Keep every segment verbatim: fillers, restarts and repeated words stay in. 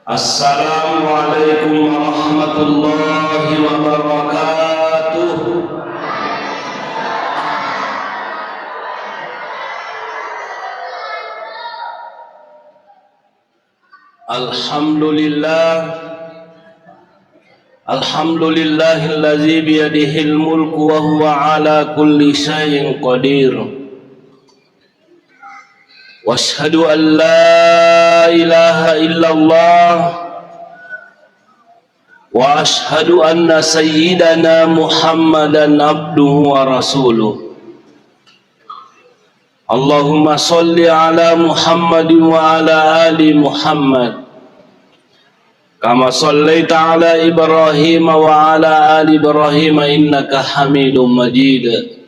Assalamualaikum warahmatullahi wabarakatuh. Alhamdulillah. Alhamdulillahilladzibiyadihil mulku wa huwa ala kulli syai'in qadir. Wa asyhadu an la ilaha illallah, wa asyhadu anna sayyidana Muhammadan abduhu wa rasuluh. Allahumma shalli ala Muhammadin wa ala ali Muhammad, kama shallaita ala Ibrahim wa ala ali Ibrahim innaka Hamidum Majid.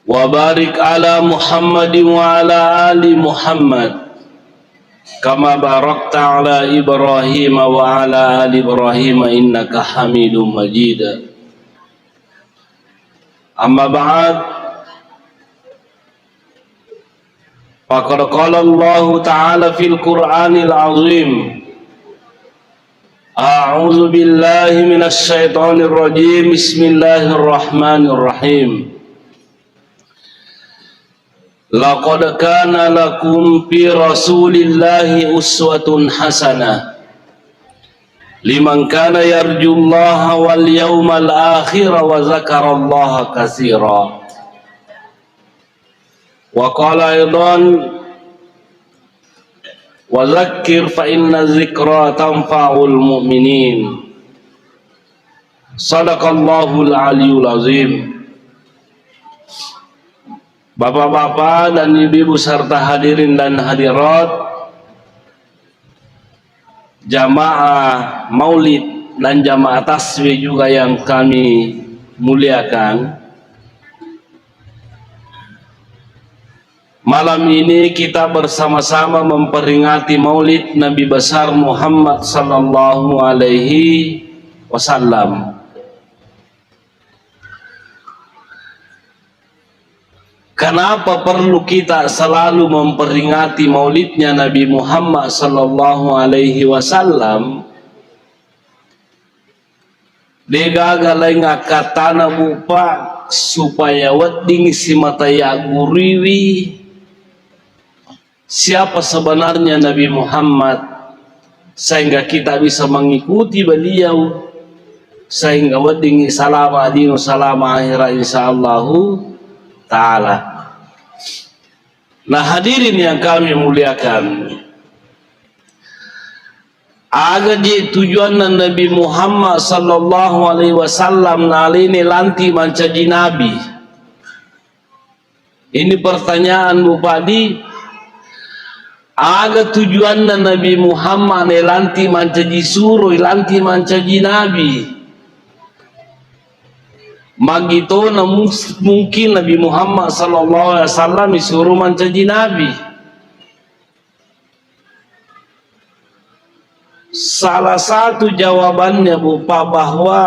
Wa barik ala Muhammadin wa ala ali Muhammad, kama barakta ala Ibrahim wa ala ali Ibrahim innaka Hamidum Majid. Amma ba'd. Faqad qala Allahu ta'ala fil Qur'anil azim. A'udzu billahi minasy syaithanir rajim. Bismillahirrahmanirrahim. Laqad kana lakum fi Rasulillahi uswatun hasanah liman kana yarjullaha wal yawmal akhir wa dzakarallaha katsira. Wa qala aidan, "Wa dzakkir fa inna dzikra tanfa'ul mu'minin." Sadaqallahul aliyul azim. Bapak-bapak dan ibu-ibu serta hadirin dan hadirat, jamaah maulid dan jamaah tasbih juga yang kami muliakan. Malam ini kita bersama-sama memperingati Maulid Nabi besar Muhammad sallallahu alaihi wasallam. Kenapa perlu kita selalu memperingati maulidnya Nabi Muhammad sallallahu alaihi wasallam? Degaga laing akkattana, Bu, Pak, supaya wedding simata yagguruiwi siapa sebenarnya Nabi Muhammad, sehingga kita bisa mengikuti beliau, sehingga wedding salama dino, salama akhirat, insyaallahu ta'ala. Nah, hadirin yang kami muliakan, aga je tujuanna Nabi Muhammad sallallahu alaihi wasallam nalene lanti mancaji nabi? Ini pertanyaan, Bu, Pak, di, aga tujuanna Nabi Muhammad ne lanti mancaji suro, lanti mancaji nabi? Magitona mus-, mungkin Nabi Muhammad sallallahu alaihi wasallam isuro mancaji nabi? Salah satu jawabannya, Bu, Pak, bahwa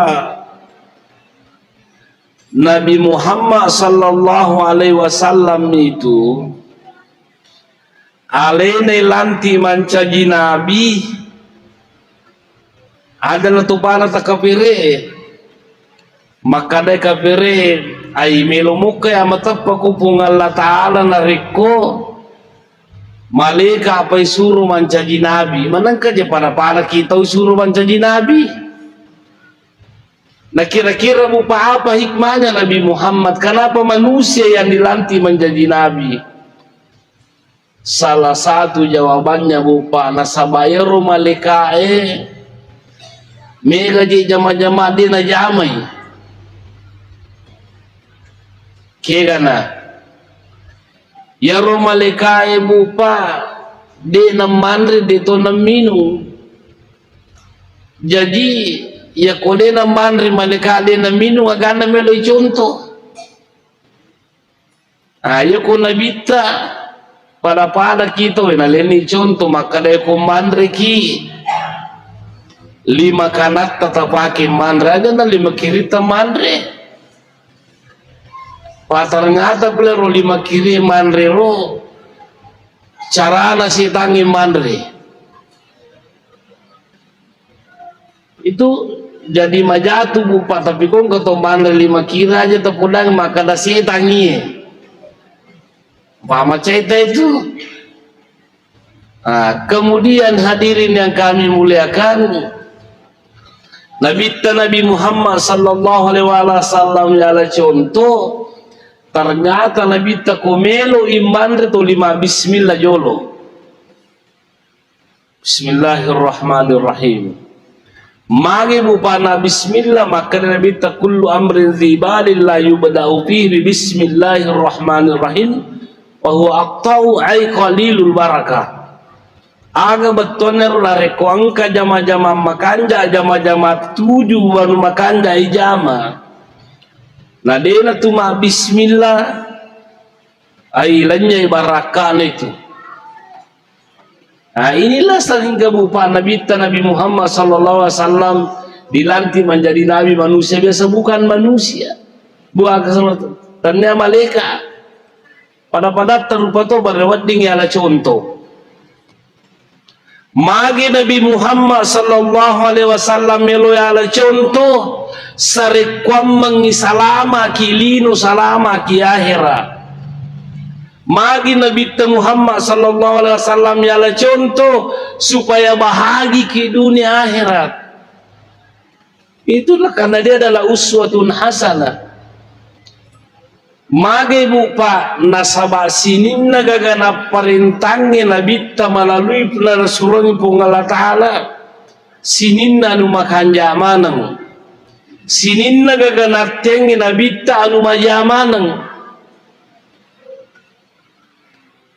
Nabi Muhammad sallallahu alaihi wasallam itu alena lanti mancaji nabi, ada natupana takapere. Makkadai kapere, ai melo mokkai amateppa ku Puang Allah Ta'ala narekko malaika apa isuro mancaji nabi, manengka je pada-pada kita isuro mancaji nabi. Nah, kira-kira, Bu, Pak, apa hikmahnya Nabi Muhammad? Kenapa manusia yang dilantik menjadi nabi? Salah satu jawabannya, Bu, Pak, nasaba ero malaikae mega je jama-jama de najamai. Kegana. Iyaro malaikae, Bu, Pak, de namanre, de to naminung. Jadi, iyako de namanre malaika, de naminung, aganna melo iconto. Ah, iyako nabitta, pada-pada kita, we, naleni conto, makkada ko manreki, lima kanatta tapake manre, aja na lima kiritta manre. Patarengata pole ro lima kiri manre ro, carana setangnge manre. Itu jadi majatu, Bu, Pak, tapi kongko to manre lima kira aja tepodang makkeda setangi. Paham cerita itu? Nah, kemudian hadirin yang kami muliakan, Nabitta Nabi Muhammad sallallahu alaihi wasallam yala contoh, ternyata Nabitta ko melo i manre toli mabbismillah jolo. Bismillahirrahmanirrahim. Magi bupana bismillah, makkeda Nabitta, "Kullu amrin dzi balin la yubda'u fihi bi bismillahirrahmanirrahim, wa huwa aqta'u ay qalilul barakah." Aga bettuanna ro narekko engka jama-jama makanja, jama-jama tuju wanu makanja ijama. Na dena tu mabbismillah, ai lennyai barakkana itu. Nah, inilah sehingga bupa Nabitta Nabi Muhammad sallallahu alaihi wasallam dilantik menjadi nabi manusia biasa, bukan manusia. Buah keselamatan. Tania malaikat. Pada-pada terupa to bare wedding yala contoh. Magi Nabi Muhammad sallallahu alaihi wasallam melo yala contoh, sarekkuammengngi salama ki lino, salama ki ahera. Magi Nabitta Muhammad sallallahu alaihi wasallam yala contoh supaya bahagi ki dunia akhirat. Itulah karena dia adalah uswatun hasanah. Mage bu pa nasaba sininna gaga napparentangnge nabitta malalui nasurongi Puang Allah Ta'ala, sininna anu makanja maneng, sininna gaga nattengnge nabitta anu maja maneng.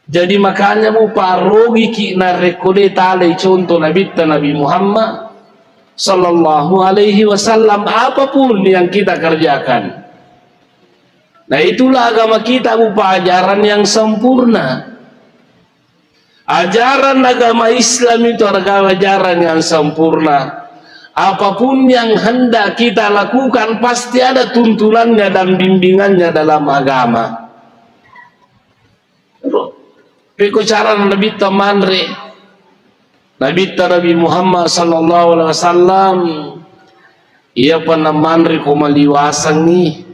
Jadi makanya mu parogiki narekko de talai contoh nabitta Nabi Muhammad sallallahu alaihi wasallam, apapun yang kita kerjakan. Nah, itulah agama kita bu, ajaran yang sempurna. Ajaran agama Islam itu adalah ajaran yang sempurna. Apapun yang hendak kita lakukan pasti ada tuntunannya dan bimbingannya dalam agama. Peko cara Nabitta manre. Nabitta Nabi Muhammad sallallahu alaihi wasallam, iya pernah manre ko maliwasangngi.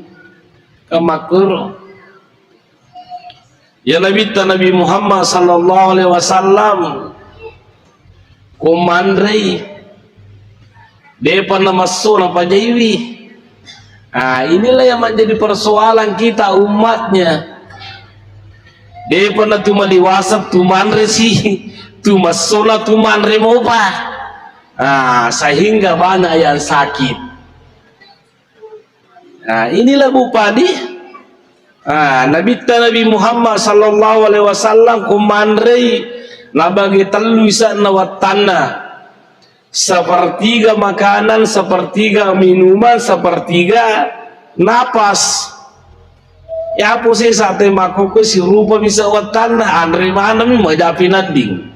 Kamakkuro. Ya Nabitta Nabi Muhammad sallallahu alaihi wasallam ko manrei, depa namasso napajaiwi. Ah, inilah yang menjadi persoalan kita umatnya. Depa na tu maliwasa tu manre si, tu massona tu manre mopa. Ah, sehingga banyak yang sakit. Nah, inilah bu padi. Ah, Nabitta Nabi Muhammad sallallahu alaihi wasallam ko manrei nabagi tellu isanna wattanna. Sepertiga makanan, sepertiga minuman, sepertiga napas. Yapo sesa te makkokko sirupa bisa wattanna, anre manami majapi nadding.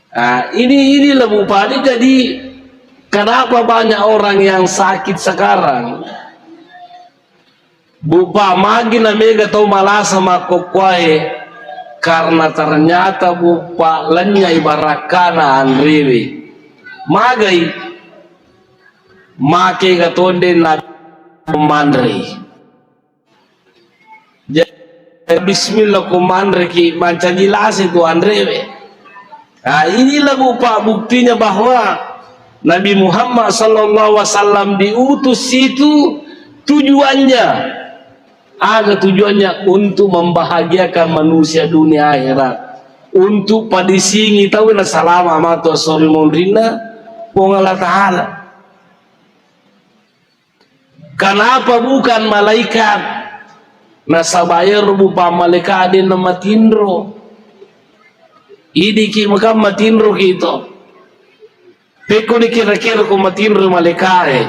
Ah, ini, inilah bu padi. Jadi kenapa banyak orang yang sakit sekarang? Bu pa, magi na mega tau malasa makkokkoe, karena ternyata bu pa, lenya ibarakkana anrewe. Magai, make ga tonde na manrei. Jadi, bismillah ko manreki, mancaji lase tu anrewe. Nah, inilah bu pa buktinya bahwa Nabi Muhammad sallallahu alaihi wasallam diutus itu tujuannya, aga tujuannya? Untuk membahagiakan manusia dunia akhirat, untuk padisingi tau na salama matu asori monrinna Puang Allah Ta'ala. Kenapa bukan malaikat? Nasaba ero bu pa malaikat de na matinro. Idiki maka matinro ki to. Pekko dikira-kira ko matinro malaikat e.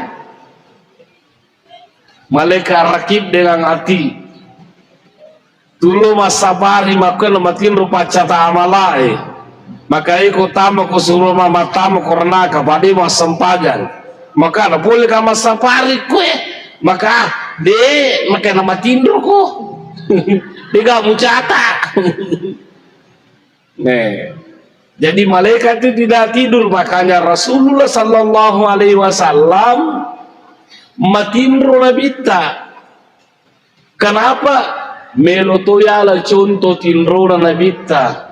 Malaikat Rakib dengan Atid. Tulo massapari makkua matinro paccata amalae. Maka iko tama ko suro mama tama ko renaka pade massempajang. Maka na pole ka massapari kue. Maka de, maka na matinro ko. Dega mucata. Ne. Jadi malaikat itu tidak tidur, makanya Rasulullah sallallahu alaihi wasallam matinro nabitta. Kenapa? Melo to yala contoh tinrona nabitta.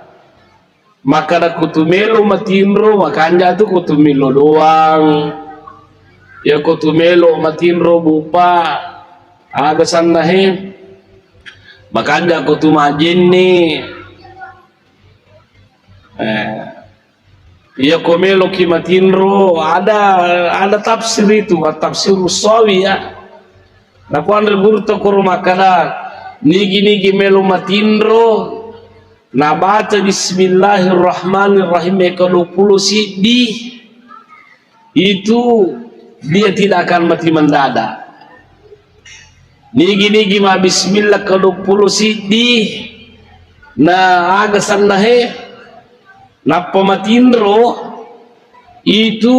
Makkada kutu melo matinro, makanja tu kutu melo doang. Ya kutu melo matinro bupa, aga sanna he. Makanja kutu majenne. Eh, iya ko meloki matinro, ada, ada tafsir itu, tafsir Sawi ya. Nakuanre guru to koro makkada, nigi-nigi melo matinro, nabaca Bismillahirrahmanirrahim eka dua puluh siddi, itu dia tidak akan mati mendadak. Nigi-nigi ma bismillah ke dua puluh siddi, na aga sanna he, nappa matinro, itu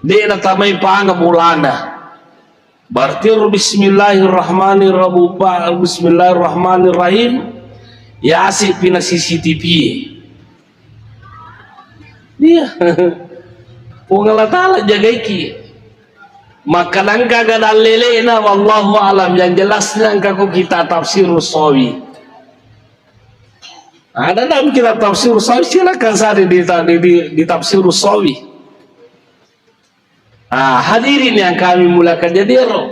de natamai panga bolana. Berarti ro bismillahirrahmanirrahim, bismillahirrahmanirrahim, yasi pina C C T V. Iya. Puang Allah Ta'ala jagaiki. Maka nangka gadang lelena, wallahu alam. Yang jelasnya engka ko kita tafsir Sawi. Ada dalam kitab tafsir Sawi, silakan saja di, di, di, di tafsir Sawi. Ah, hadirin yang kami muliakan, jadi ero.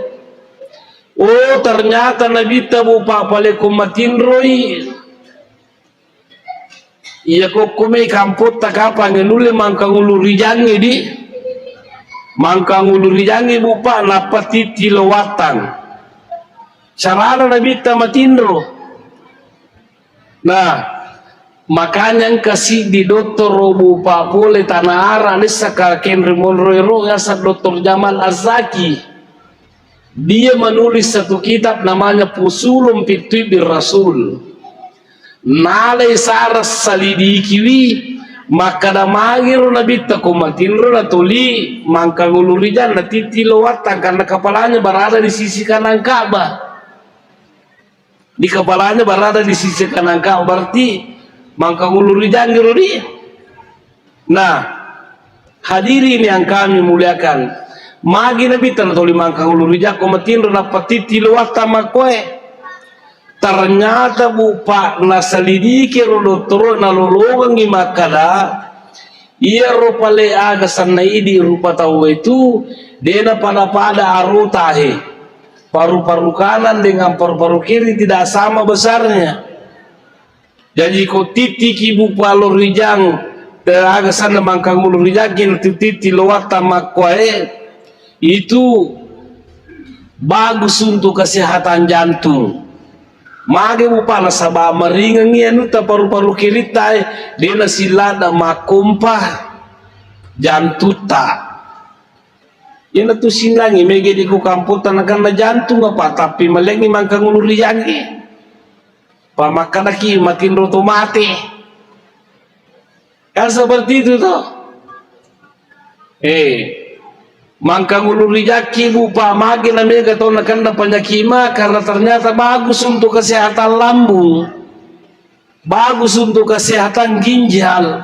Oh, ternyata Nabitta bu papaleko matinroi. Iya kokko mai kampotta kapang nulle mangkangulu rijangngi di. Mangkangulu rijangngi bu pa nappa titti lo wattang. Carana Nabitta matinro. Nah, makanya engka siddi dottoro bu pa pole tana ara nessa ka kenri monro ero yasa doktor Jamal Azzaki. Dia menulis satu kitab namanya Fusulun fi Tibbi Rasul. Nalai sara salidikiwi, makkada magiro Nabitta ko matinro natoli mangkangulu rijang natitti lo wattang karena kepalanya berada di sisi kanan Ka'bah. Di kepalanya berada di sisi kanan Ka'bah, berarti mangkangulu rijangngi ro di. Nah, hadirin yang kami muliakan, magi Nabitta natoli mangkangulu rijang ko matinro nappa titti lo wattang makkoe. Ternyata bu pa nasalidiki ro dottoro nalolongengi makkada, iyaro pale aga sanna idi rupa tau itu de napada-pada arota he. Paru-paru kanan dengan paru-paru kiri tidak sama besarnya. Jadi ko tittiki bu palo rijang, te aga sanna mangkangulu rijangki natitti lo wattang makkoe, itu bagus untuk kesehatan jantung. Mage bu pa nasaba maringengi anutta paru-paru kiritta e, de nasilada makkompa jantutta. Iyanatu sinnangngi mege di ku kampotta nakenna jantung apa, tapi malengngi mangkangulu rijangngi. Pamakkedaki matinro to mate. Kan seperti itu toh. Eh, mangkangulu rijakki bu pa mage na mega tau nakenna penyakit ma karena ternyata bagus untuk kesehatan lambung. Bagus untuk kesehatan ginjal.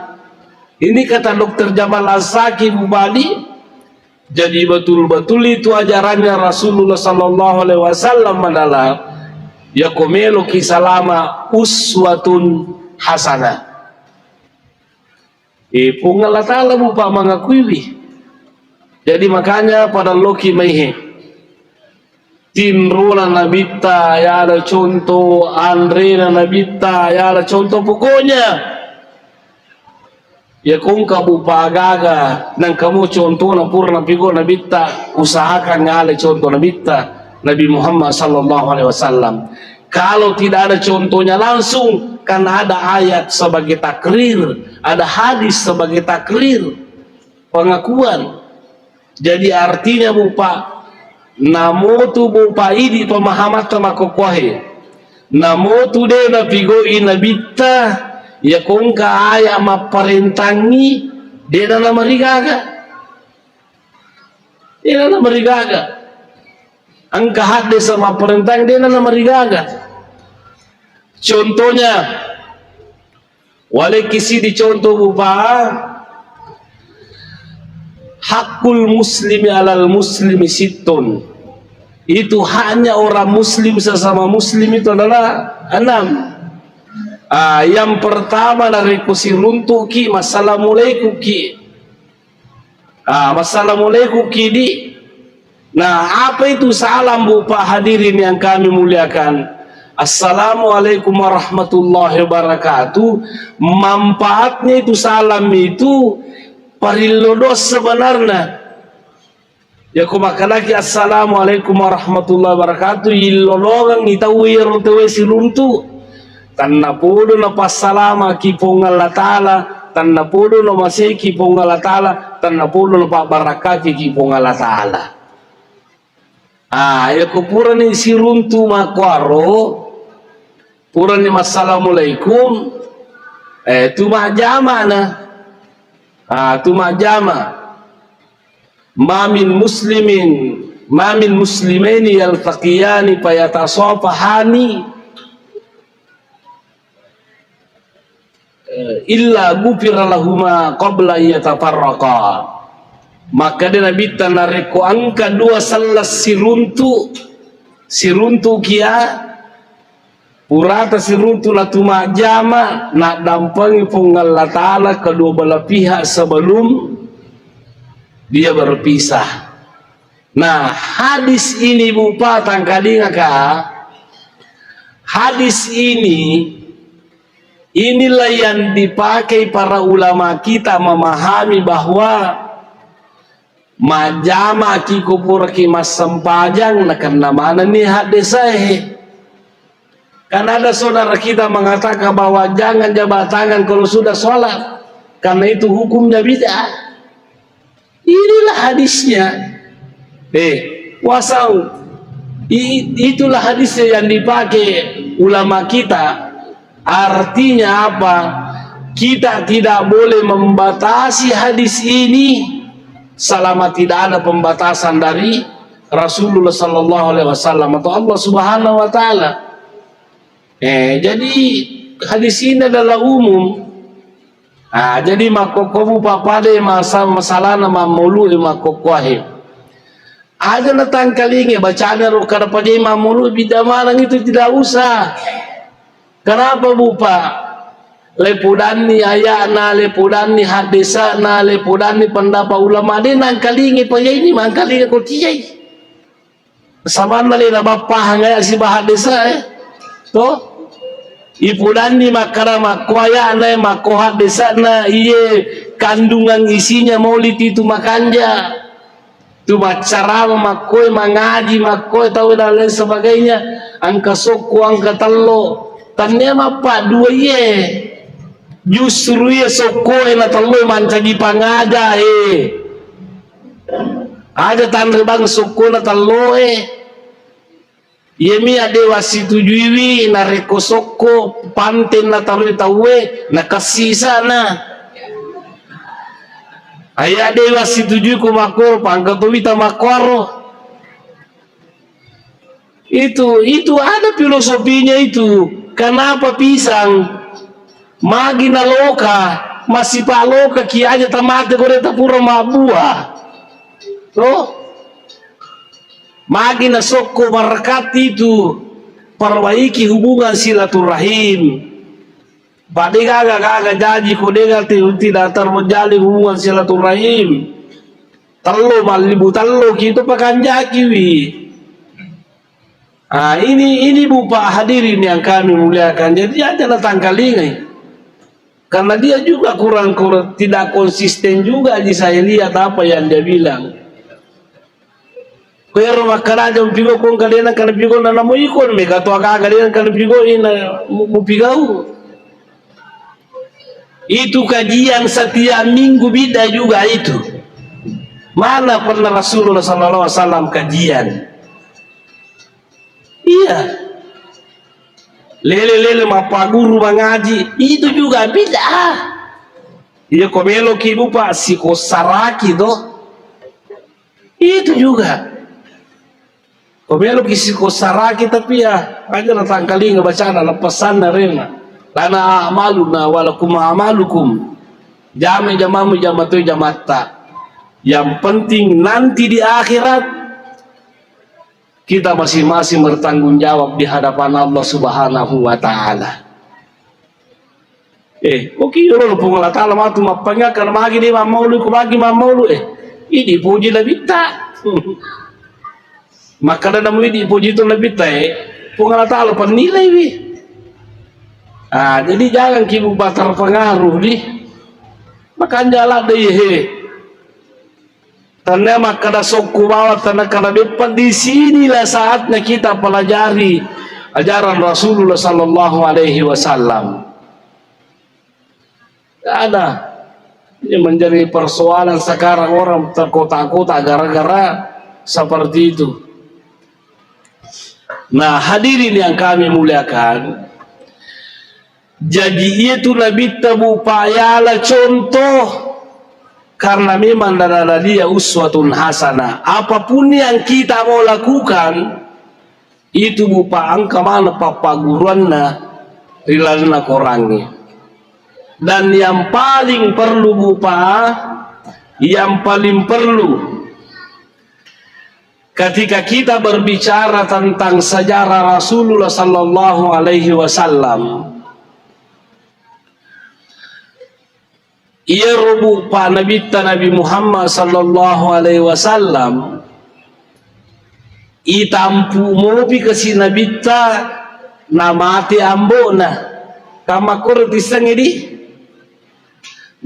Ini kata dokter Jamal Asaki bu bali. Jadi betul-betul itu ajarannya Rasulullah sallallahu alaihi wasallam adalah ya ko meloki salama uswatun hasanah. Eh, Puang Allah Ta'ala mupa mangakuiwi. Jadi makanya pada loki maihe. Tinrona Nabitta, ya ada contoh, anrena Nabitta, ya ada contoh. Pokoknya, ya kongka bupa agaga, nang kamu contohna pura napigo Nabitta, usahakan ngale contoh Nabitta, Nabi Muhammad sallallahu alaihi wasallam. Kalau tidak ada contohnya langsung, kan ada ayat sebagai takrir, ada hadis sebagai takrir, pengakuan. Jadi artinya bupa, namotu bupa idi pemahamatta makkokkoe. Namotu de napigoi Nabitta, ya kongka ayat mapparentangi, de na namarigaga. De na namarigaga. Engka hadis mapparentang de na namarigaga. Contohnya, Walekki sidi contoh, Bupa, hakul muslimi alal muslimi sittun. Itu haknya orang muslim sesama muslim itu adalah enam. Ah, yang pertama, narekko siruntuki, massalamualaikumki. Ah, massalamualaikumki di. Nah, apa itu salam, Bupa, hadirin yang kami muliakan? Assalamualaikum warahmatullahi wabarakatuh. Manfaatnya itu salam itu parillo dos sebenarnya. Yako makkedaki, "Assalamualaikum warahmatullahi wabarakatuh," illolongengngi tauwe iyaro tauwe siruntu. Tennapodo napassalamaki Puang Allah Ta'ala, tennapodo namaseki Puang Allah Ta'ala, tennapodo napabbarakakiki Puang Allah Ta'ala. Ah, yako purani siruntu makkuaro, purani massalamualaikum, eh, tu majjamana. Ah, tu majjama. Ma min muslimin, ma min muslimaini yaltaqiyani fayatasafahani, eh, illa ghufira lahuma qabla an yatafarraqa. Makkeda Nabitta, narekko engka dua selleng siruntu, siruntukia, purata siruntu latu majjama, naddampengi Puang Allah Ta'ala kedua belah pihak sebelum dia berpisah. Nah, hadis ini, Bupa, tangkalingaka. Hadis ini, inilah yang dipakai para ulama kita memahami bahwa majjamaki ko puraki massempajang, nakenna manenni haddesae. Kan ada saudara kita mengatakan bahwa jangan jabat tangan kalau sudah sholat, karena itu hukumnya bid'ah. Inilah hadisnya. Eh, wasau. I-, itulah hadisnya yang dipakai ulama kita. Artinya apa? Kita tidak boleh membatasi hadis ini selama tidak ada pembatasan dari Rasulullah sallallahu alaihi wasallam atau Allah Subhanahu wa Ta'ala. Eh, jadi hadis ini adalah umum. Ah, jadi makkokkomu papade masa-, masalahna mammulu makkokkoe. Aja natangkalinge bacana ro kada pade mammulu bidamana itu tidak usah. Kenapa, Bupa? Lepodanni ayana, lepodanni hadesana, lepodanni pendapat ulama, de nangkalinge, paya ini mangkalinge ko tiyai. Sabanna le nabappahang aya sibawa haddesa, eh. To? Ipudanni makkada makko aya'na, eh, makko haddesa'na, iye kandungan isinya maulid itu makanja. Tu maccarama makkoe, mangaji makkoe, tau dan lain sebagainya. Engka sokko, engka tello. Tannia mappa dua iye. Justru iye sokkoe na telloe mancaji pangaja, eh. Aja tanre bang sokkona telloe. Iyemi adewa situjuiwi narekko sokko panten nataroi tauwe, nakessi isana. Aya adewa situjui ko makkoro, pangka towi ta makkuaro. Itu, itu ada filosofinya itu. Kenapa pisang? Magi naloka, masipa loka ki aja tamate gore tapura mabbua. To? Magi nasokko barakati itu, perbaiki hubungan silaturahim. Pada gaga-gaga jaji ko dega ti-, tidak terjalin hubungan silaturahim. Tello mallibu tello ki itu pakanjakiwi. Ah, ini, ini Bupa hadirin yang kami muliakan. Jadi aja natangkalingai. Karena dia juga kurang, kurang, tidak konsisten juga, Haji, saya lihat apa yang dia bilang. Ko ero makkaraja mupigau ko engka dena kana pigau na namo iko mega to aga-aga dena kana pigau ina mu-, mupigau. Itu kajian setiap minggu bid'ah juga itu. Mana pernah Rasulullah sallallahu alaihi wasallam kajian? Iya. Lele-lele mappaguru mangaji, itu juga bid'ah. Iya, ko meloki Bupa sikosaraki to. Itu juga. Ko meloki sikosaraki, tapi ya, aja natangkalinga bacana, leppassanna rena. Lana a'maluna walakum a'malukum. Jame jamamu, jamatoi jamatta. Yang penting nanti di akhirat kita masing-masing bertanggung jawab di hadapan Allah Subhanahu wa Ta'ala. Eh, oke, ro Puang Allah Ta'ala matu mappangakkan magi de mammaulu, ko magi mammaulu, eh, idi puji nabitta. Makkada namu idi puji tu nabitta, eh, Puang Allah Ta'ala pannilaiwi. Ah, jadi jangan ki bupa terpengaruh di. Makanja ladde, he. Tannia makkada sokku bawang, tannia kada beppa, di sinilah saatnya kita pelajari ajaran Rasulullah sallallahu alaihi wasallam. Ada yang menjadi persoalan sekarang, orang terkotak-kotak gara-gara seperti itu. Nah, hadirin yang kami muliakan, jadi, iyatu nabitta bupa yala contoh, karena memang lana dia uswatun hasanah. Apapun yang kita mau lakukan, itu bupa engka mana pappaguruanna ri lalenna Korangnge. Dan yang paling perlu bupa, yang paling perlu ketika kita berbicara tentang sejarah Rasulullah sallallahu alaihi wasallam, iyaro bupa nabitta Nabi Muhammad sallallahu alaihi wasallam, itampu mopi kasi nabitta namate ambo'na. Kamakkoro tissengnge di?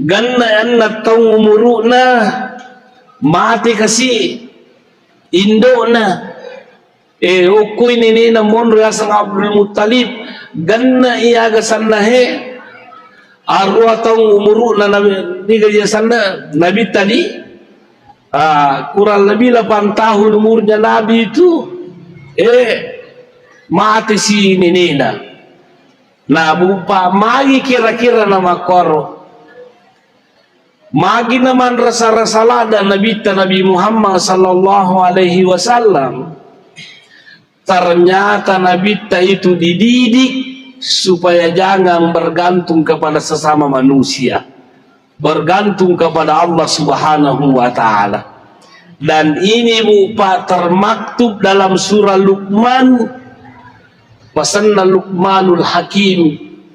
Genna enneng taung umuru'na, mate kasi indo'na. Eh, okkoi nenena monro yaseng Abdul Muttalib, genna iyaga sanna he, arua taung umuru'na nabi, niga iya sanna nabitta di? Ah, kurang lebih delapan tahun umurnya Nabi itu. Eh, mate si nenena. Nah, bupa magi kira-kira namakkoro. Magi namanrasa-rasa ladda nabitta Nabi Muhammad sallallahu alaihi wasallam. Ternyata nabitta itu dididik supaya jangan bergantung kepada sesama manusia, bergantung kepada Allah Subhanahu wa Ta'ala. Dan ini bupa termaktub dalam surah Luqman, pasenna Luqmanul Hakim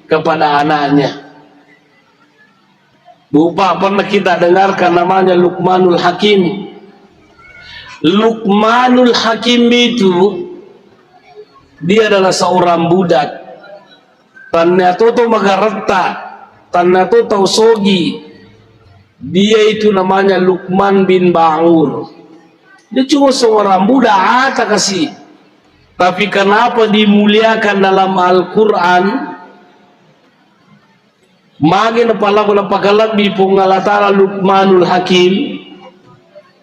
kepada anaknya. Bupa, pernah kita dengarkan namanya Luqmanul Hakim? Luqmanul Hakim itu, dia adalah seorang budak. Tannia to tau magaretta, tannia to tau sogi. Dia itu namanya Luqman bin Ba'ur. Dia cuma seorang budak, ata kasi. Tapi kenapa dimuliakan dalam Al-Quran? Magi napala-, napakalebbi Puang Allah Ta'ala Luqmanul Hakim,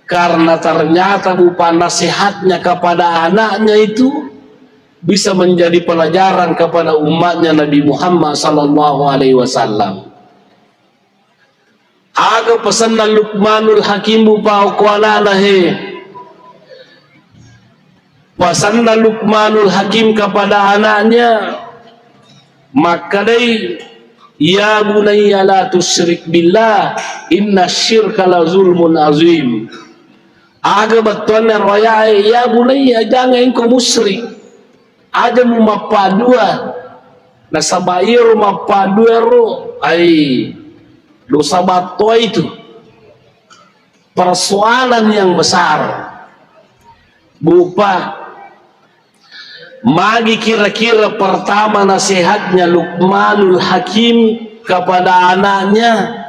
karena ternyata bupa nasihatnya kepada anaknya itu bisa menjadi pelajaran kepada umatnya Nabi Muhammad sallallahu alaihi wasallam. Aga pasenna Luqmanul Hakim bupa okko anakna he? Pasenna Luqmanul Hakim kepada anaknya, makkedai, "Ya bunayya la tusyrik billah, inna syirka la zulmun azim." Aga bettuanna ro ayae, "Ya bunayya, jangan engkau musyrik. Aja mu mappadua. Nasaba iyaro mappadua ro, ai, dosa battoa itu." Persoalan yang besar. Bupa, magi kira-kira pertama nasihatnya Luqmanul Hakim kepada anaknya?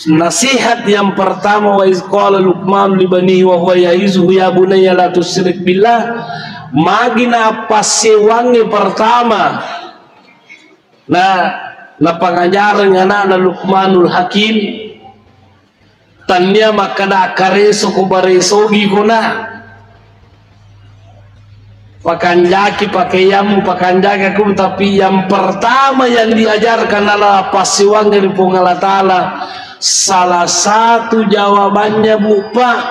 Nasihat yang pertama, "Wa iz qala Luqman li banihi wa huwa ya'izuhu ya bunayya la tusyrik billah." Magi nappassewangngi pertama, na, napangajareng anakna Luqmanul Hakim. Tannia makkeda, "Akkareso ko baresogi kona." Pakanjaki pakaianmu, pakanjaki aku, tapi yang pertama yang diajarkan adalah passiwangnge ri Puang Allah Ta'ala. Salah satu jawabannya, Bu, Pak,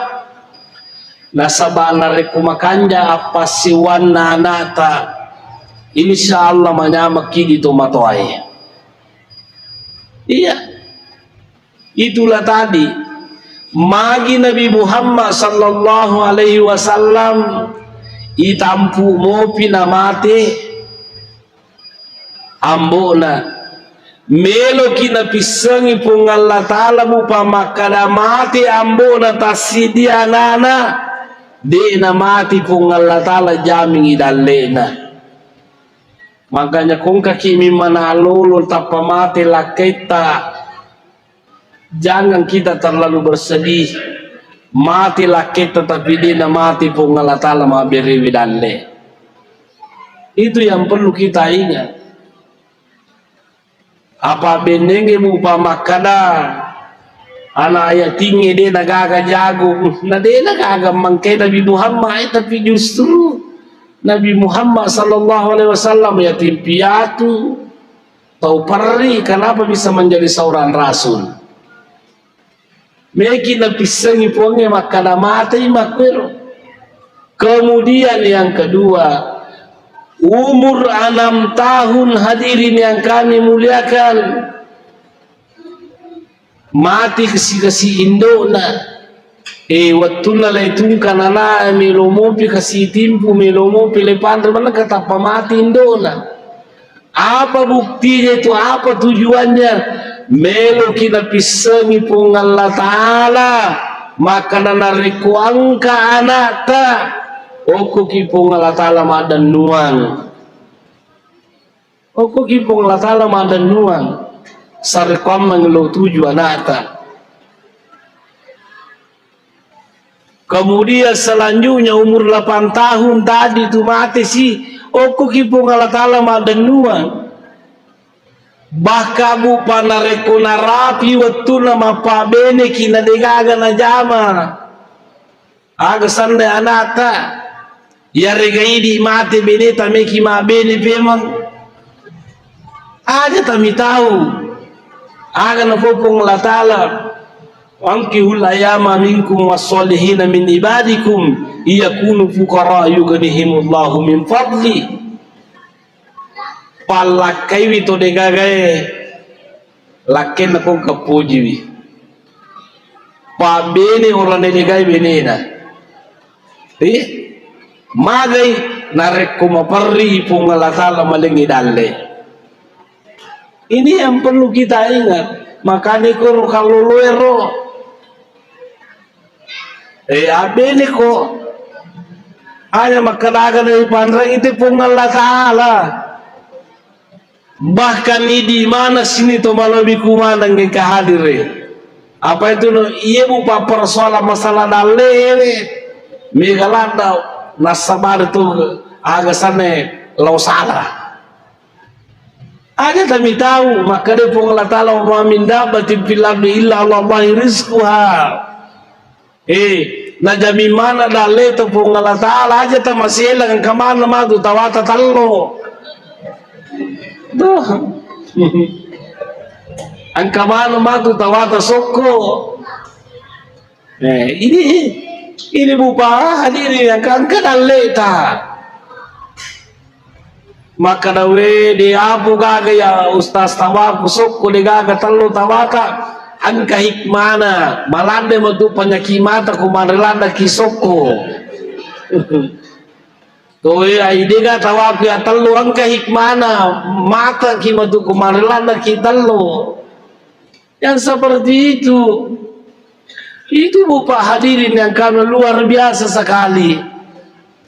nasaba narekko makanja appassiwanna anakta, Insya Allah manyamekki di tomatoae. Iya. Itulah tadi, magi Nabi Muhammad sallallahu alaihi wasallam itampu mopi namate ambo'na. Meloki napissengi Puang Allah Ta'ala mupa makkada mate ambo'na tassidi anana, de'na mate Puang Allah Ta'ala jamingi dalle'na. Makanya kongkaki mimma nalolo tappa mate lakkaitta. Jangan kita terlalu bersedih. Mate lakkaitta tapi de'na mate Puang Allah Ta'ala mabberewi dalle. Itu yang perlu kita ingat. Apa bennenge mupa makkada anak yatingnge de nagaga jagung, na de nagaga mangkai Nabi Muhammad, eh, tapi justru Nabi Muhammad sallallahu alaihi wasallam yatim piatu, tau perri, kenapa bisa menjadi seorang rasul? Meki napissengi Puangnge makkada matei makkuero. Kemudian yang kedua, umur enam tahun, hadirin yang kami muliakan, mati kasi-kasi indona. Eh, wettunna lai tungka nana, melo mopi kasi timpu, melo mopi le panre, mana katappa mati indona. Apa buktinya itu? Apa tujuannya? Meloki napissengi Puang Allah Ta'ala, makkada narekko engka anakta, okkoki Puang Allah Ta'ala maddennuang. Okkoki Puang Allah Ta'ala maddennuang. Sarekkoammeng lo tuju anakta. Kemudian selanjutnya umur delapan tahun tadi tu mate si, okkoki Puang Allah Ta'ala maddennuang. Bahkan mupa narekko narapi wettunna mappabeneki na degaga najama. Aga sanna anakta, yarega idi mate beneta meki mabene pemeng. Aja tamitau. Aga napau Puang Allah Ta'ala, "Ankihul ayama minkum wassolihina min ibadikum iyakunu fuqara yughnihimullahu min fadli." Pallakkaiwi to degagae, lakkenna kongka pojiwi. Pabbene orang degae benena. Eh, magai narekko maperri Puang Allah Ta'ala malengngi dalle. Ini yang perlu kita ingat. Makanya koro kalloloero, eh, abbene ko, hanya makkadaga dari panrang itu Puang Allah Ta'ala. Bahkan idi mana sini to malobi kumana engka hadire. Apa itu no, iye bu pa persoalan masalah dalle ini. Mega landa nasabari tu aga sane lau salah. Aja tami tahu, makkeda Puang Allah Ta'ala, "Wa ma min dabbatin fil ardi illa 'alallahi rizquha." Eh, najami mana dalle to Puang Allah Ta'ala, aja tamaselang, engka mana matu tawata tello. Tuh. Engka mana matu tawata sokko. Eh, ini, ini bupa hadirin yang engka dalle ta. Makkeda, "We, de apo gaga ya Ustaz tawaku sokko, de gaga tello tawata." Engka hikmana, malande matu penyakit mata ko manre landa ki sokko. Toe ai de ga tawaku ya tello, engka hikmana, mata ki matu ko manre landa ki tello. Yang seperti itu, itu bupa hadirin yang kami luar biasa sekali.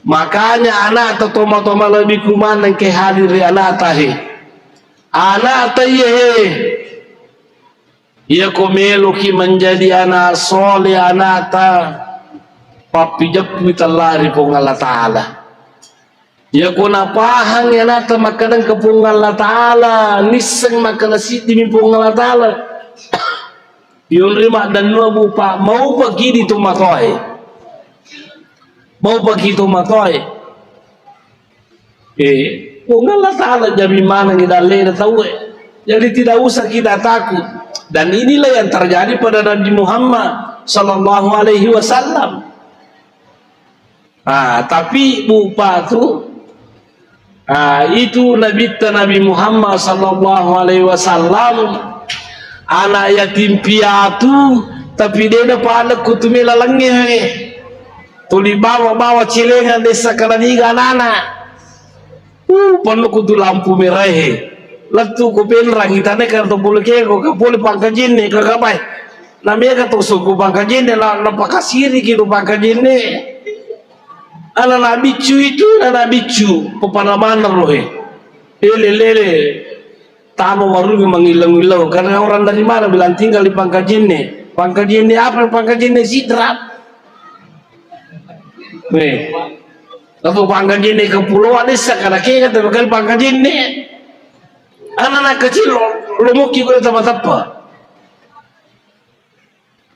Makanya anakta toma-toma lebih kumana ke hadir di anakta he. Anakta iya he. Iya ko meloki menjadi anak soleh anakta, pappi jeppu tellari Puang Allah Ta'ala. Iya ko napahang anakta makkeda engka Puang Allah Ta'ala, nisseng makkeda siddimi Puang Allah Ta'ala. Yonri maddennua bupa, maupaki di tomatoae. Maupaki tomatoae. Eh, Puang Allah Ta'ala jamin manengi dallena tauwe. Jadi tidak usah kita takut. Dan inilah yang terjadi pada Nabi Muhammad sallallahu alaihi wasallam. Ah, tapi bupa tu Ah, itu Nabitta Nabi Muhammad sallallahu alaihi wasallam, anak yatim piatu, tapi de' napanekku tu mela langnge. Tuli bawa-bawa cilengan dessa kana niga anana. Uh, panekku tu lampu merah e. Lettu ko Penrang, itane kan to pole kego, ka pole Pangkajenne, ka kapai. Na mega to sokku Pangkajenne, na, na pakasiriki tu Pangkajenne. Anak-anak biccu itu, anak-anak biccu, pepana maneng rohe. Lele, lele. Tama warungi mangillau-illau. Karena orang dari mana bilang tinggal di Pangkajenne. Pangkajenne apa? Pangkajenne Sidrap. Weh. Atau Pangkajenne Kepulauan Desa, karena kega tapi kali Pangkajenne. Anak-anak kecil lo, lo mukki kuda tama tappa.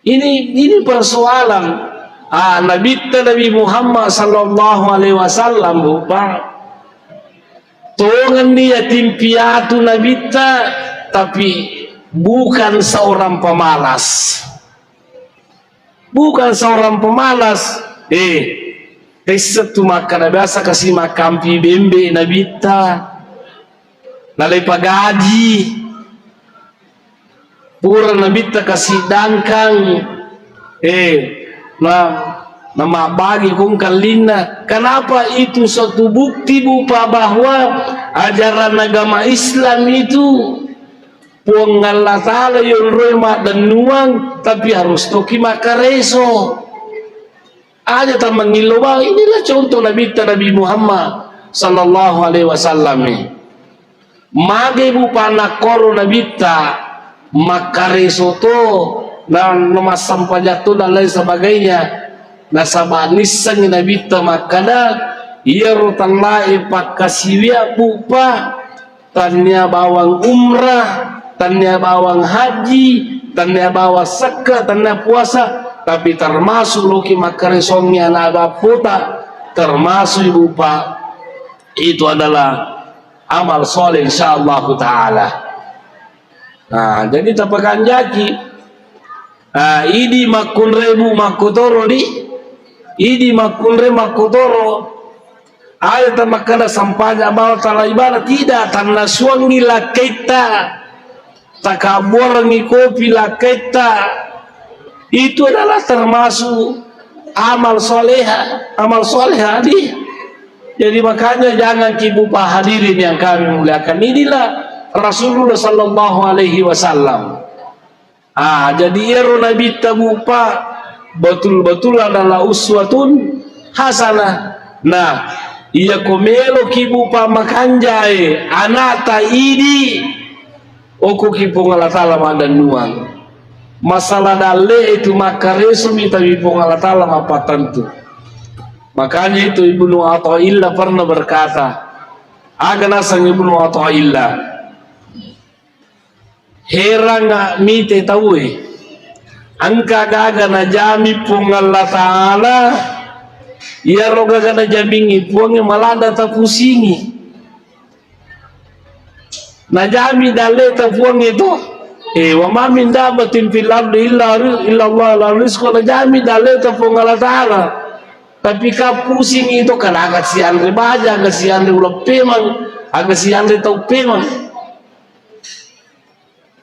Ini, ini persoalan. Ah, Nabitta Nabi Muhammad sallallahu alaihi wasallam, Bu, Pak. Tongenni yatim piatu Nabitta, tapi bukan seorang pemalas. Bukan seorang pemalas. Eh, tessa tu makkada biasa kasi makkampi bembe Nabitta. Nalai pagaji. Pura Nabitta kasi dangkang, eh, na, na mabbagi kong kallinna. Kenapa itu suatu bukti, Bu, Pak, bahwa ajaran agama Islam itu Puang Allah Ta'ala yonroi maddennuang, tapi harus toki makkareso. Aja tammangillo bawang. Inilah contoh Nabitta Nabi Muhammad sallallahu alaihi wasallam. Mage, Bu, panakkoro Nabitta makkareso to, na, na massampajang to dan lain sebagainya. Nasaba nissengngi Nabitta makkada, iyaro tellae pakkasiwia, Bu, Pak, tannia bawang umrah, tannia bawang haji, tannia bawang sekka, tannia puasa, tapi termasuk loki makkaresongngi anak bappota, termasuk, Ibu, Pak, itu adalah amal soleh, insyaallahu ta'ala. Nah, jadi tapakanjaki, ah, idi makkunrai, Bu, makkotoro di, idi makkunrai makkotoro. Aja tamakkada sampajang bawang tala ibadah, tidak, tannasuangngi lakkaitta, takabbuarengngi kopi lakkaitta, itu adalah termasuk amal soleha, amal soleha di. Jadi makanya jangan ki, Bu, Pak, hadirin yang kami muliakan, inilah Rasulullah sallallahu alaihi wasallam. Ah, jadi iyaro Nabitta, Bu, Pak, betul-betul adalah uswatun hasanah. Nah, iyako meloki, Bu, Pak, makanjai anakta idi, okoki Puang Allah Ta'ala maddennuang. Masalah dalle itu makkaresumi, tapi Puang Allah Ta'ala mappatentu. Makanya itu Ibnu Athaillah pernah berkata, aga naseng Ibnu Athaillah, heranga mite tauwe, engka gaga najami Puang Allah Ta'ala, iyaro gaga najamingi Puangnge malada tapusingi. Najami dalleta Puangnge to. Eh, wa ma min dabbatin fil ardi illa ri-, illa Allah la rizqu. Najami dalleta Puang Allah Ta'ala. Tapi ka pusingi to, kan aga sianre baja, aga sianre uleng pemeng, aga sianre tau pemeng.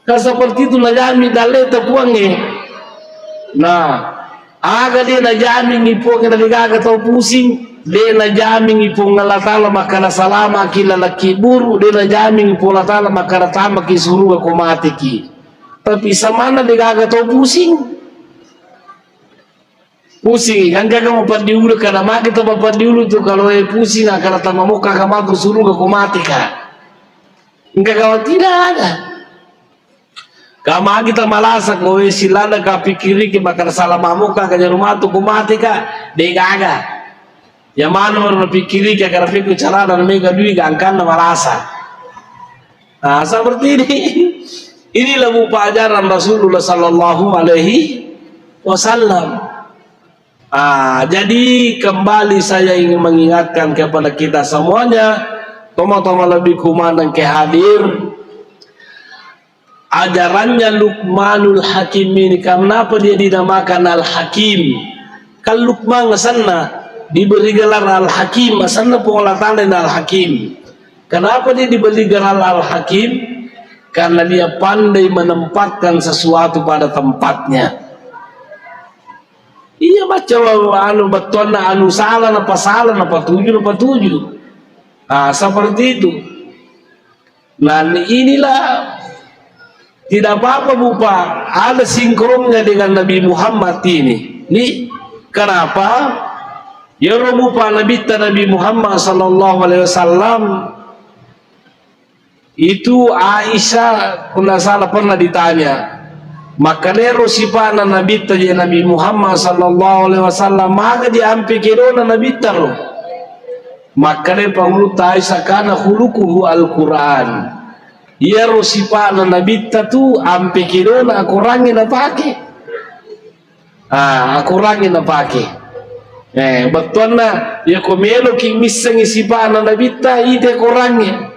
Kan seperti itu najami dalleta Puangnge. Nah, aga de najamingi Puangnge, de gaga tau pusing, de najamingi Puang Allah Ta'ala makkada salamaki lalaki buru, de najamingi Puang Allah Ta'ala makkada tamaki suruga ko mateki. Tapi samanna de gaga tau pusing. Pusing, engka ga mapaddiulu, kada magi to mapaddiulu tu, kalau e pusing, kada tamamokka ka matu suruga ko mateka. Engka ga, tidak ada. Ka magi ta malasa ko we silana ka pikiriki makkada salamamokka ka jaru matu ko mateka, de gaga. Ya manu ro pikiriki, kada pikku carana mega dui gangkanna malasa. Nah, seperti ini. Inilah, Bu, pelajaran Rasulullah sallallahu alaihi wasallam. Ah, jadi kembali saya ingin mengingatkan kepada kita semuanya, toma-toma lebih kumanang ke hadir, ajarannya Luqmanul Hakim ini. Kenapa dia dinamakan Al-Hakim? Kan Luqman asenna, diberi gelar Al-Hakim, asenna Puang Allah Ta'ala Al-Hakim. Kenapa dia diberi gelar Al-Hakim? Karena dia pandai menempatkan sesuatu pada tempatnya. Iya, baca anu, bettuanna anu salah, napa salah, napa tuju, napa tuju. Ah, seperti itu. Nah, inilah, tidak apa-apa, Bu, Pak. Ada sinkronnya dengan Nabi Muhammad ini. Nih, kenapa? Iyaro, Bu, Pak, Nabitta Nabi Muhammad sallallahu alaihi wasallam itu Aisyah, kalau nggak salah, pernah ditanya, makkedaro sipa'na Nabitta je Nabi Muhammad sallallahu alaihi wasallam, maga diampe kedona Nabitta ro? Makkeda Pangulutta Aisyah, kana khuluquhu Al-Quran. Iyaro sipa'na Nabitta tu ampe kedona Akorangnge napake. Ah, Akorangnge napake. Eh, bettuanna, iya ko meloki missengngi sipa'na Nabitta, ite Akorangnge.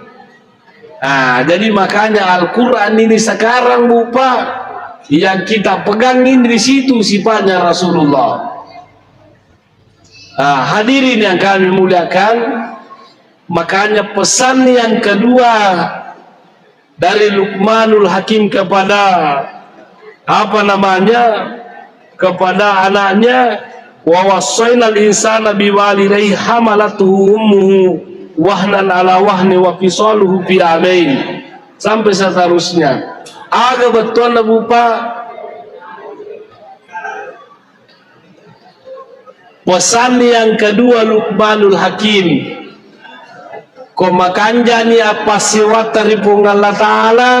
Ah, jadi makanya Al-Quran ini sekarang, Bu, Pak, yang kita pegang ini di situ sifatnya Rasulullah. Ah, hadirin yang kami muliakan, makanya pesan yang kedua dari Luqmanul Hakim kepada, apa namanya, kepada anaknya, "Wa wassainal insana biwalidayhi hamalathu ummuhu wahnan ala wahni wa fisaluhu fi amain," sampai seterusnya. Aga bettuanna, Bu, Pak? Pesan yang kedua Luqmanul Hakim, ko makanjani appassiwatta ri Puang Allah Ta'ala,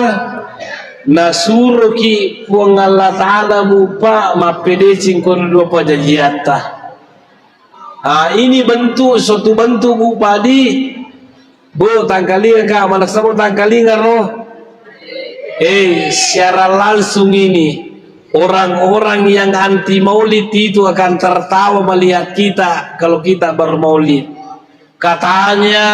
nasuroki Puang Allah Ta'ala, Bu, Pak, mappedeceng ko ri dua pajajiatta. Ah, ini bentuk, suatu bentuk, Bu, Pak, di Bu, tangkalinga ka, manessa mo tangkalinga ro. Eh, siaran langsung ini. Orang-orang yang anti maulid itu akan tertawa melihat kita kalau kita bermaulid. Katanya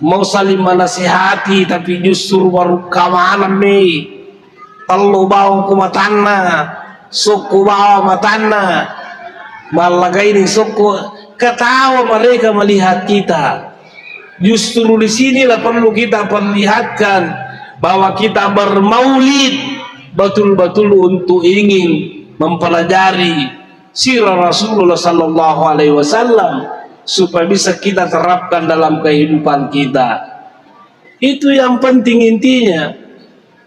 mau saling menasihati, tapi justru baru kawanan nih. Tellu bawang ku matanna, sokko bawang matanna, mallagaini sokko, ketawa mereka melihat kita. Justru di sinilah perlu kita perlihatkan bahwa kita bermaulid betul-betul untuk ingin mempelajari sirah Rasulullah sallallahu alaihi wasallam supaya bisa kita terapkan dalam kehidupan kita. Itu yang penting intinya.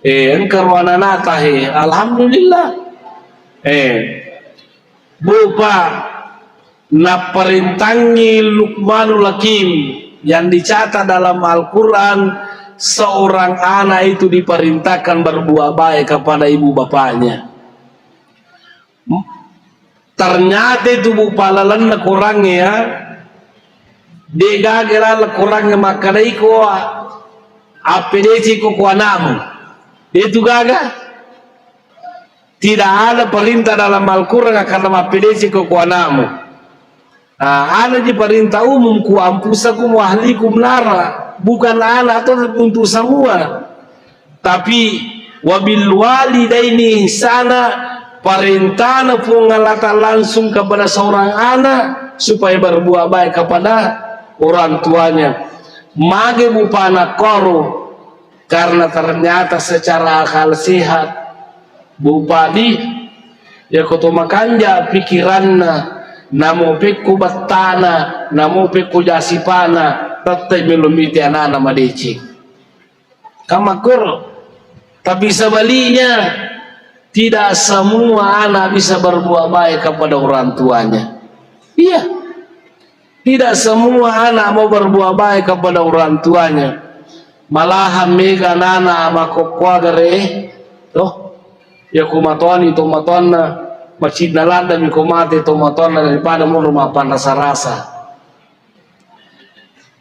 Eh, engka ro ananata he, alhamdulillah. Eh, Bu, Pak, napparentangi Luqmanul Hakim yang dicatat dalam Al-Quran, seorang anak itu diperintahkan berbuat baik kepada ibu bapaknya. Ternyata itu, Bu, palalenna Korangnge ya, de gaga laleng Korangnge makkeda iko appedeciko ko anakmu. De tu gaga. Tidak ada perintah dalam Al-Quran karena mappedeciko ko anakmu. Ah, ada ji perintah umum, ku anfusakum wa ahlikum nara. Bukan anak atau untuk semua. Tapi wabil walidaini ihsana, parentana Puang Allah Ta'ala langsung kepada seorang anak supaya berbuat baik kepada orang tuanya. Mage, Bu, Pak, nakkoro, karena ternyata secara akal sehat, Bu, Pak, di, ya, ko to makanja pikiranna, namo pekko bettana, namo pekko jasipana, tette melo mite anana madeceng. Kan makkoro. Tapi sebaliknya, tidak semua anak bisa berbuat baik kepada orang tuanya. Iya. Tidak semua anak mau berbuat baik kepada orang tuanya. Malahan mega anak makkokkoagare, toh. Ya, ko matoani to matoanna, macinna laddami ko mate to matoanna daripada monro mappanrasa-rasa.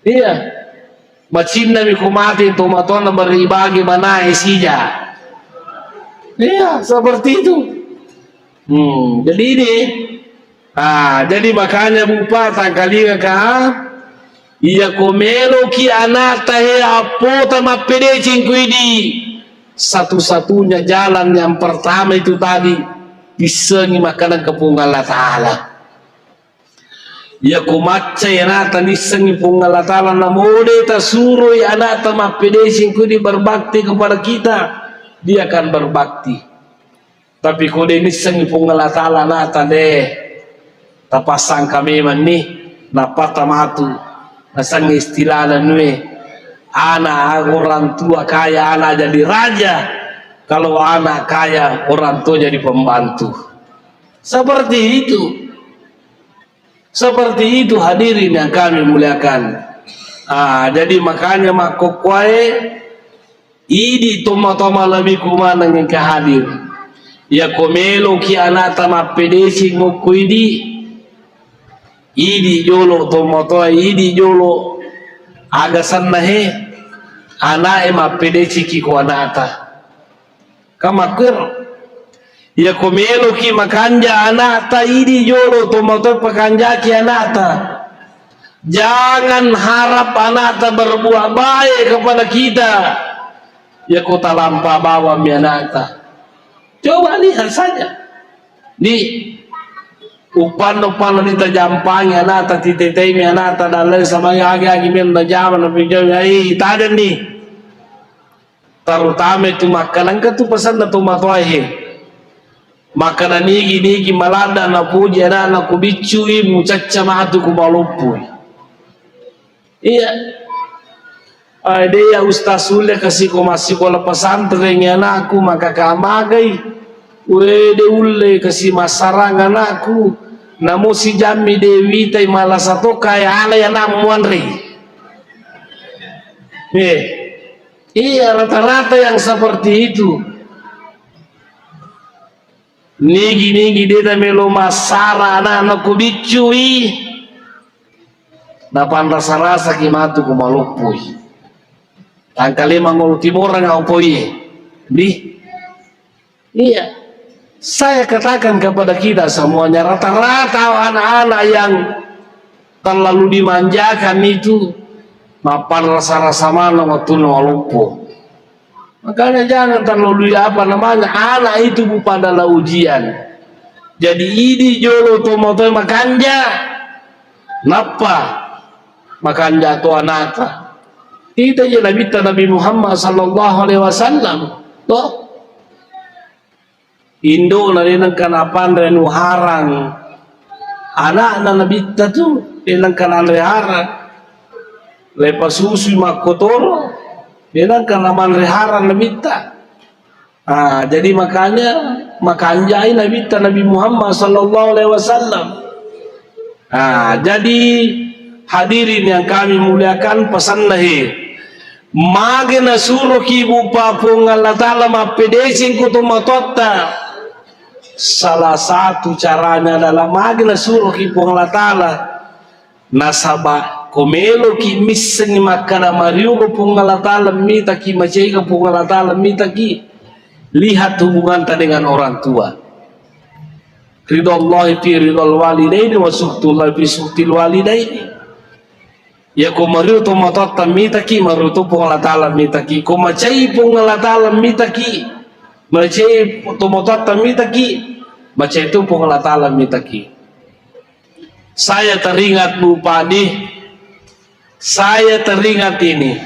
Iya. Macinnami ko mate to matoanna bari bagi manae sija. Iya, seperti itu. Hmm, jadi ini, ah, jadi makanya, Bu, Pak, tangkalinga ka, iya ko meloki anakta he appota mappedeceng ko idi, satu-satunya jalan yang pertama itu tadi, pissengi makkeda ke Puang Allah Ta'ala. Iyako maccai ana'ta nissengngi Puang Allah Ta'ala, namode tasuroi ana'ta mappedeceng ko idi berbakti kepada kita, dia akan berbakti. Tapi ko de nissengngi Puang Allah Ta'ala ana'ta, de tapassangka memang ni, nappa tamatu. Nasengnge istilahna nue, anak orang tua kaya anak jadi raja, kalau anak kaya orang tua jadi pembantu. Seperti itu. Seperti itu hadirin yang kami muliakan. Ah, jadi makanya makkokkoe idi tomatoa malebbiku maneng engka hadir. Iyako meloki ana'ta mappedeceng okko idi, idi jolo tomatoa, idi jolo aga senna he, ana'e mappedecengki ko ana'ta. Kamakkuero. Iyako meloki makanja ana'ta, idi jolo tomatoa pakanjaki ana'ta. Jangan harap ana'ta berbuat baik kepada kita. Iyako talampa bawammi ana'ta. Coba lihat saja. Di uppanna-uppanna ni tajampangi ana'ta, titetaimi ana'ta, dan lain sebagainya, agi-agi men najama, napinjau, ai, tadenni. Terutama itu makkeda, engka tu pesanna tomatoae. Makkeda nigi-nigi maladda napoji ana'na ko biccui, mucacca matu ko maloppoi. Iya. Ai, de ya ustaz, ulle kasi ko massikola pesantren anakku, maka kamagai. We, de ulle kasi massarang anakku. Namo sijammi de witai, malasa to kai alai anakmu muanrei. Eh. Iya, rata-rata yang seperti itu. Nigi-nigi de namelo massara anakna ko biccui, napanrasa-rasaki matu ko maloppoi. Tangkale mangolo timorang au poi. Di. Iya. Saya katakan kepada kita semuanya, rata-rata anak-anak yang terlalu dimanjakan itu mappanrasa-rasa maneng wettunna maloppo. Makanya jangan terlalu, apa namanya, anak itu, Bu, adalah ujian. Jadi idi jolo tomatoa makanja, nappa makanja to ana'ta. Ita je Nabitta Nabi Muhammad sallallahu alaihi wasallam, toh? Indo'na de nengka napanre anu harang. Ana'na Nabitta tu de nengka nanre harang. Lepasusui makkotoro, de nengka namanre harang Nabitta. Ah, jadi makanya makanjai Nabitta Nabi Muhammad sallallahu alaihi wasallam. Ah, jadi hadirin yang kami muliakan, pesanna he. Mage nasuroki bupa Puang Allah Ta'ala mappedeceng ko tomatoatta? Salah satu caranya adalah mage nasuroki Puang Allah Ta'ala. Nasaba ko meloki missengi makkada mariuga Puang Allah Ta'ala mitaki, macega Puang Allah Ta'ala mitaki, lihat hubunganta dengan orang tua. Ridho Allah fi ridhol walidaini wa sukhtullahi fi sukhtil walidaini. Iyako mariu tomatoatta mitaki, mariu to Puang Allah Ta'ala mitaki. Ko macai Puang Allah Ta'ala mitaki, macai tomatoatta mitaki, macai to Puang Allah Ta'ala mitaki. Saya teringat, Bu Padi, saya teringat ini.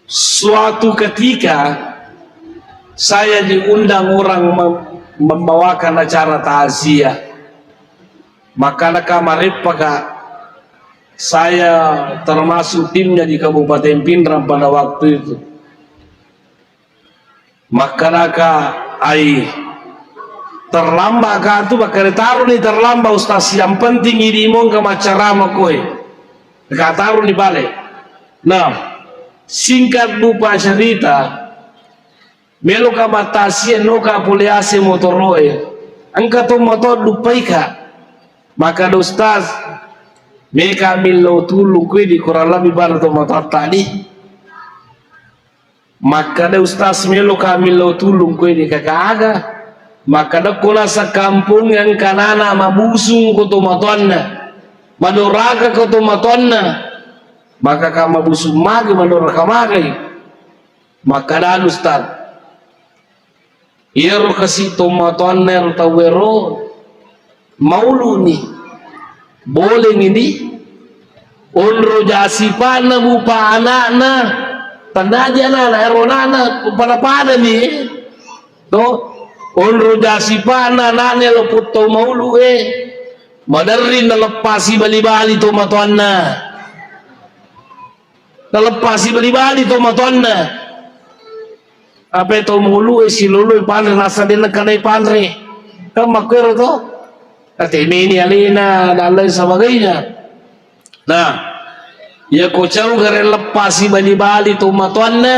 Suatu ketika saya diundang orang mem-, membawakan acara takziah. Maka naka mareppaka, saya termasuk timnya di Kabupaten Pinrang pada waktu itu. Makkanaka, ai, terlambat ka tu, makkada taroni terlambat, Ustaz, yang penting idi mongka maccarama koe. Ka taroni bale. Nah, singkat bupa cerita, meloka mattasie noka pole ase motoroe. Engka to motor duppaika. Makkada Ustaz, meka millau tulung koe di, kurang lebih baru to motor tadi. Makkada Ustaz, meloka millau tulung koe de kaka aga. Makkada ko naseng kampong engka nana mabusung ko tomatoanna, madoraka ko tomatoanna. Maka ka mabusung magi, madoraka magai. Makkada Ustaz, iyaro kasi tomatoanna ero tauwero mauluni. Boleng ini, onro ja sipa'na bupa ana'na, tennaji ana'na, ero ana'na pada-pada ni, to, onro ja sipa'na ana'na lo puttau maulu e, maderri naleppasi bali-bali to matoanna. Naleppasi bali-bali to matoanna. Apa to mulu e silolo e panre nasa de' nakanai panre. Kan makkero to. Atemeni alena dan lain sebagainya. Nah, ya ko cau gare leppasi bali-bali to matoanna.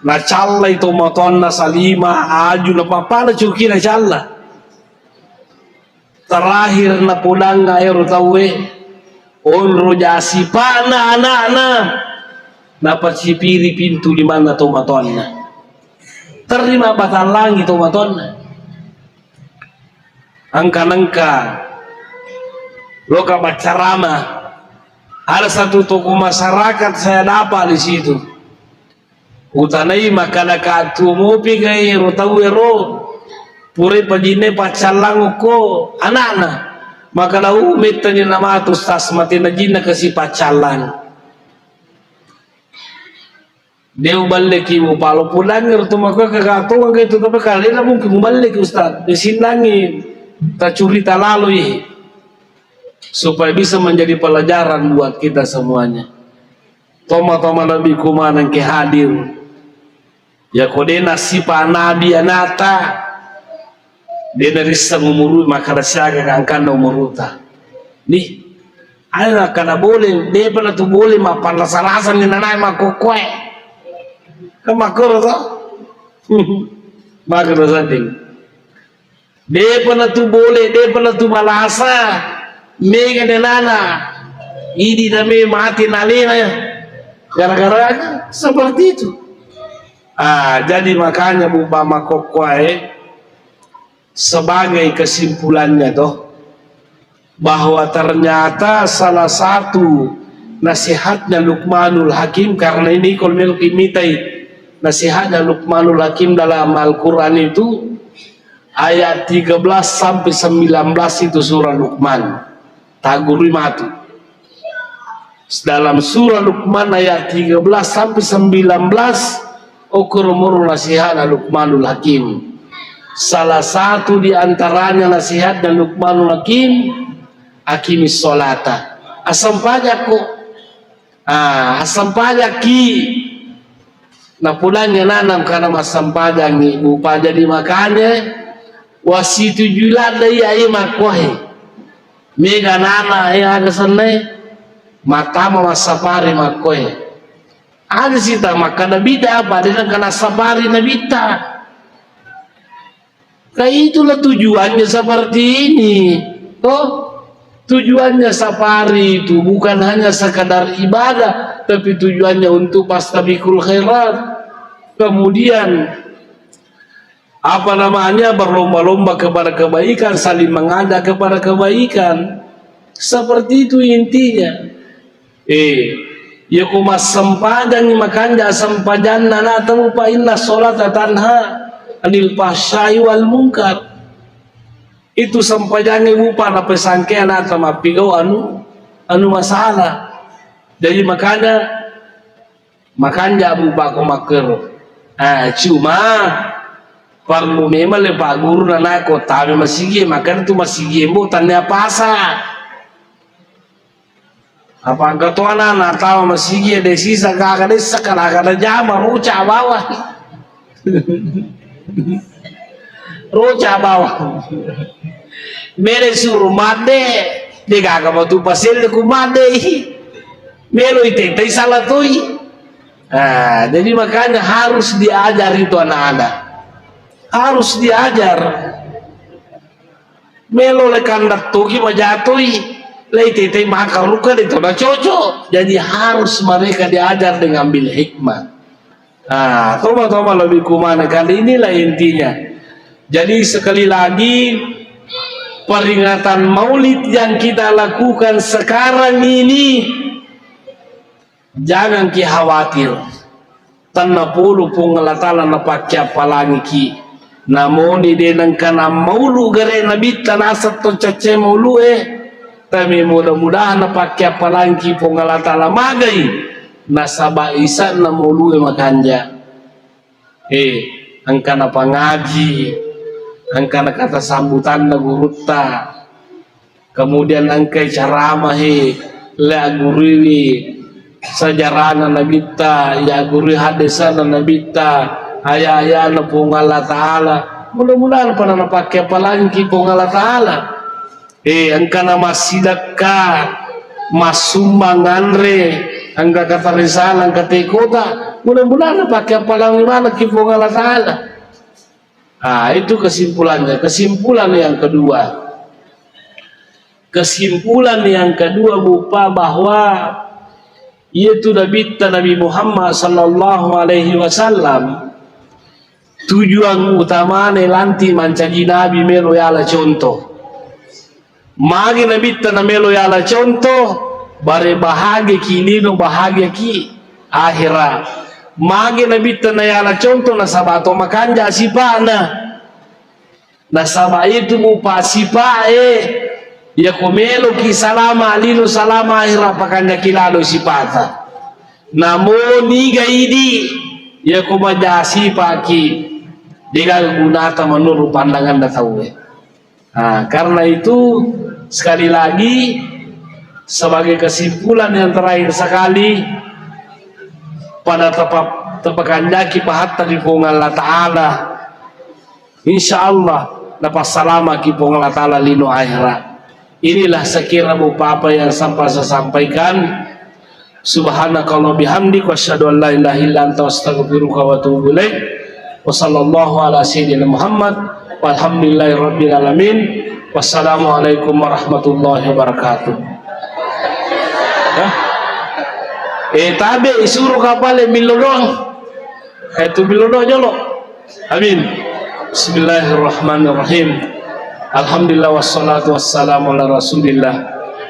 Nacallai to matoanna salima, aju, na pappada cuki nacalla. Terakhir napodangnga ero tauwe, onro ja sipa'na ana'na, napacipiri pintu limanna to matoanna. Terima batallangi to matoanna. Angka-nengka loka baccarama, ada satu tokoh masyarakat saya dapat di situ. Utanai makkada, "Ka tuo mopi gai ro tau ero, purai pajinne paccallang okko ana'na." Makkada, "U, mettani namatu, Ustaz, mate najinna kasi paccallang." De' uballeki mupalo pudangngi ro tu makkua, "Ka tuo gai tu, tapi kalena mungkin muballeki, Ustaz." Desinnangi tacurita laloi supaya bisa menjadi pelajaran buat kita semuanya. Toma-toma nabi kumaneng ke hadir. Yako de' nassipa nabi anata, de' narisseng umuru, makkada siaga gangkanna umuruta. Nih, ayo nakkada boleh, de'pa natu boleh mappanrasa-rasa ni nanai makkokkoe. Kan makkoro to? Makkoro sadding. De'pa natu boleh, de'pa natu malasa. Mega denana. Idi name mati nalena ya. Gara-gara seperti itu. Ah, jadi makanya bupa makokkoe sebagai kesimpulannya toh, bahwa ternyata salah satu nasihatnya Luqmanul Hakim, karena ini kalau mitai nasihatnya Luqmanul Hakim dalam Al-Quran itu, ayat tiga belas sampai sembilan belas itu surah Luqman. Tagurui matu. Dalam surah Luqman ayat tiga belas sampai sembilan belas, okoro moro nasihatna Luqmanul Hakim. Salah satu di antaranya nasihatna Luqmanul Hakim, "Aqimis sholata." Assempajakko. Ah, assempajakki. Napudangngi ana'na engkana massempajangngi, bupa. Jadi makanya wasitujui ladde iya, iya makkohe. Mega ana'na, eh, aga sennae? Mattama massapari makkoe. Aga sita makkada bid'ah, apa de' nengka nassapari nabitta. Nah, itulah tujuannya seperti ini. Toh? Tujuannya safari itu bukan hanya sekadar ibadah, tapi tujuannya untuk fastabiqul khairat. Kemudian, apa namanya, berlomba-lomba kepada kebaikan, saling mengajak kepada kebaikan. Seperti itu intinya. Eh, yako massempajangngi makanja sempajanna ana'ta, fa inna sholata tanha anil fahsyai wal munkar. Itu sempajangnge bupa napesangke ana'ta mappigau anu, anu masalah. Jadi makanya makanja bupa ko makkero. Ah, cuma perlu memang le Pak Guru nanako tame masigi, makanya tu masigi mbo tanya pasa. Apa engka to ana'na tama masigi, de' sisa gaga, de' sisa gaga, de' jama, roca bawang. Roca bawang. Mele suru madde, de' gaga matu paselle ku madde. Melo itetai salah toi. Ah, jadi makanya harus diajar itu anak-anak. Harus diajar. Melo le kandattoki majatoi, le tete maka ruka de' to na cocok. Jadi harus mereka diajar dengan bil hikmah. Ah, toma-toma lebih kumana kali, inilah intinya. Jadi sekali lagi, peringatan Maulid yang kita lakukan sekarang ini jangan ki khawatir. Tennapolo Puang Allah Ta'ala napakkiappalangiki. Namoni de' nengka nammaulu gare' nabitta naseng to cacce maulu e. Tapi mudah-mudahan napakkeappalangki Puang Allah Ta'ala magai nasaba isanna mulue makanja. Eh, engka napangaji, engka nakata sambutanna gurutta, kemudian engkai caramahi, le agguruiwi sejarahna nabitta, ya gurui hadisana nabitta, aya-ayana Puang Allah Ta'ala. Mudah-mudahan pada napakkeappalangki Puang Allah Ta'ala. Eh, engkana massidekka, massumbang anre, engka katarisana, engka tekota, mudah-mudahan napakkeappalangi manekki Puang Allah Ta'ala. Ah, itu kesimpulannya. Kesimpulan yang kedua. Kesimpulan yang kedua berupa bahwa yaitu Nabitta Nabi Muhammad sallallahu alaihi wasallam, tujuan utamana lanti mancaji nabi melo yala contoh. Magi Nabitta na melo yala contoh, bare bahagia ki lino, bahagia ki akhira. Magi Nabitta na yala contoh nasaba to makanja sipa'na. Nasaba itu mupa sipa e, yako melo ki salama lino, salama akhira, pakanja ki lalo sipata. Namo niga idi, yako maja sipa ki, degaga gunata menurut pandangan da tauwe. Nah, karena itu, sekali lagi, sebagai kesimpulan yang terakhir sekali, pada tepa-, tepakanjaki pahatta di Puang Allah Ta'ala. Insya Allah, napassalamaki Puang Allah Ta'ala lino akhirat. Inilah sekira beberapa yang sempat saya sampaikan. Subhanakallah bihamdik, wa asyhadu an la ilaha illa anta, astaghfiruka wa atubu ilaik. Wa sallallahu ala sayyidina Muhammad, walhamdulillahi rabbil alamin. Wassalamualaikum warahmatullahi wabarakatuh. Hah? Eh, tabe, isuro kapale millo doang. Eh, tu millo doang jolo. Amin. Bismillahirrahmanirrahim. Alhamdulillah wassalatu wassalamu ala Rasulillah.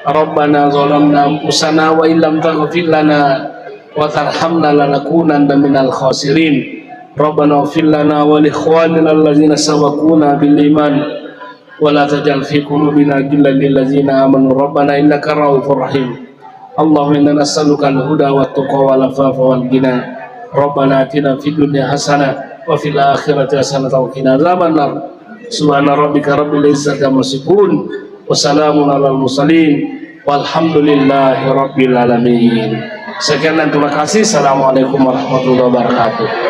Rabbana zalamna anfusana wa illam taghfir lana wa tarhamna lanakunanna minal khasirin. Rabbana ighfir lana wa li ikhwanina allazina sabaquna bil iman wa la taj'al fi qulubina ghillan lil ladzina amanu rabbana innaka raufur rahim. Allahumma inna nas'aluka al-huda wa tuqa wal afafa wal ghina. Rabbana atina fid dunya hasanah wa fil akhirati hasanah wa qina adzabannar. Subhana rabbika rabbil izzati amma yasifun. Wa salamun alal mursalin. Walhamdulillahi rabbil alamin. Sekian dan terima kasih. Assalamualaikum warahmatullahi wabarakatuh.